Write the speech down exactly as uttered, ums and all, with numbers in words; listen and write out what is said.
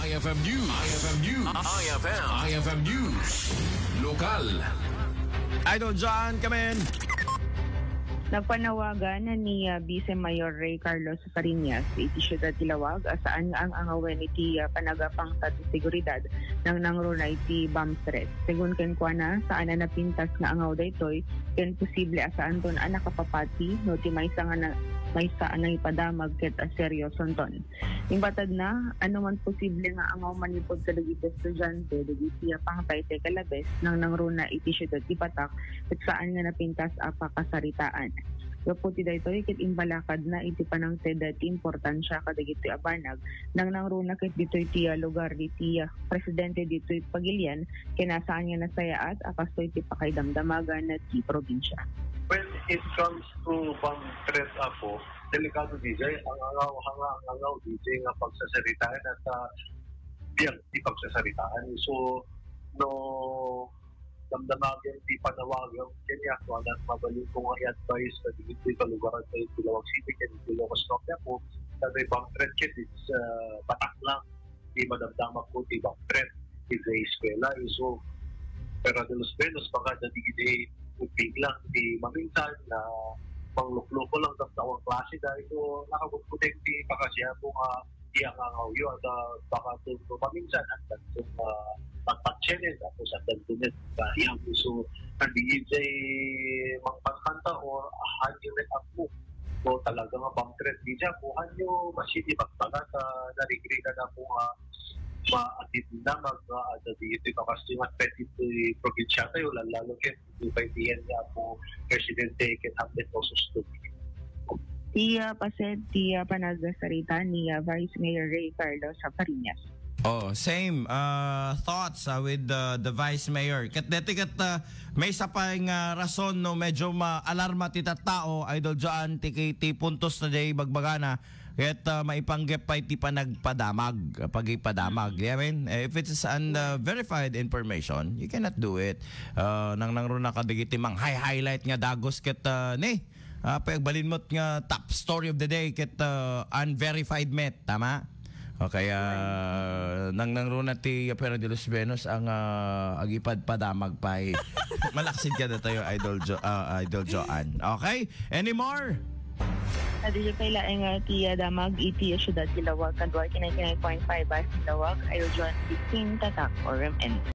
I F M News. I F M News. I F M. I F M News. Lokal. Idol John, come in. Nagpanawagan ni, ah, Vice Mayor Ray Carlos Fariñas iti siudad ti Laoag a saan nga ang-angawen iti, ah, panagapangta ti seguridad nang nangruna iti bomb threat. Segun kenkuana, saan a napintas nga angaw daytoy ken posible a saanton a nakapapati no ti maysa nga na, maysa a nangipadamag ket a seriosonton. Imbatadna, ania man posible nga angaw manipud kadagiti estudiante dagiti a pangtaytay kalabes nang nangruna iti siudad ti Batac ket saan nga napintas a pakasaritaan. Gapu ti daytoy ket imbalakadna iti panangted ti importansia kadagitoy a banag nang nangruna ket ditoy ti, ah, lugar diti, ah, presidente ditoy pagilian ken saan nga nasayaat a kastoy ti pakaidamdamagan ti probinsia. When it comes to bomb threat, Apo, delikado D J, ang angaw, hanga, ang angaw D J nga pagsasaritaan at, ah, biag ti pagsasaritaan. So, no, damdamagen ti panawagan kanya, kung anong mabalin ko nga i-advise na dito sa lugar at sa Ilawag City, kaya dito Ilocos Norte ako, sa may bomb threat kit, it's, ah, Batac lang, di madamdamak ko, di bomb threat, di sa eskwela. So, pero de los menos, baka na di, di, ubing lang, di maminsan, na manglukloko lang sa tawang klase, dahil ko, nakabutbuteng di, pakasya ko nga, iya nga nga uyo, at, ah, baka ito paminsan, at ito, ah, pagpatsyenin, tapos at ito nit, kaya gusto, nandito sa mangpangkanta or hangin rin ako. So, talaga nga bomb threat, di siya, kung ano, masini magpagat, ah, narigrigan na po nga, maatid na mag, ah, ano, di ito yung kapastingan, pwede ito yung probinsya tayo, lalo, lalo, kaya, di ba, hindi yan nga po, Presidente, kaya hamlet o susto. Ti, ah, paset, ti, ah, panagsasarita ni, ah, Vice Mayor Ray Carlos Fariñas. Oh, same, uh, thoughts, uh, with, uh, the Vice Mayor. Ket deti ket, uh, maysa pay nga rason no medyo maalarma ti tattao, Idol Joan, ti, ti puntos na day bagbagana. Ket, uh, maipanggep pay ti panagpadamag, uh, pagipadamag. Yeah, I mean, eh, if it's an, uh, verified information, you cannot do it. Uh, nang nangruna kadagiti mang-highlight nga dagos ket, uh, ni, Ah, pay agbalinmot nga top story of the day ket, ah, unverified met, tama? O kaya, nang nangruna ti Opera de los Venus ang, ah, agipadpadamag pay. Malaksid ka na tayo, Idol Jo-, ah, Idol Joan. Okay? Any more? Adda pay laeng nga ti, ah, damag iti siudad ti Laoag, kadua ti ninety-nine point five Bas ti Laoag, Idol Joan fifteen, Tatak, R M N.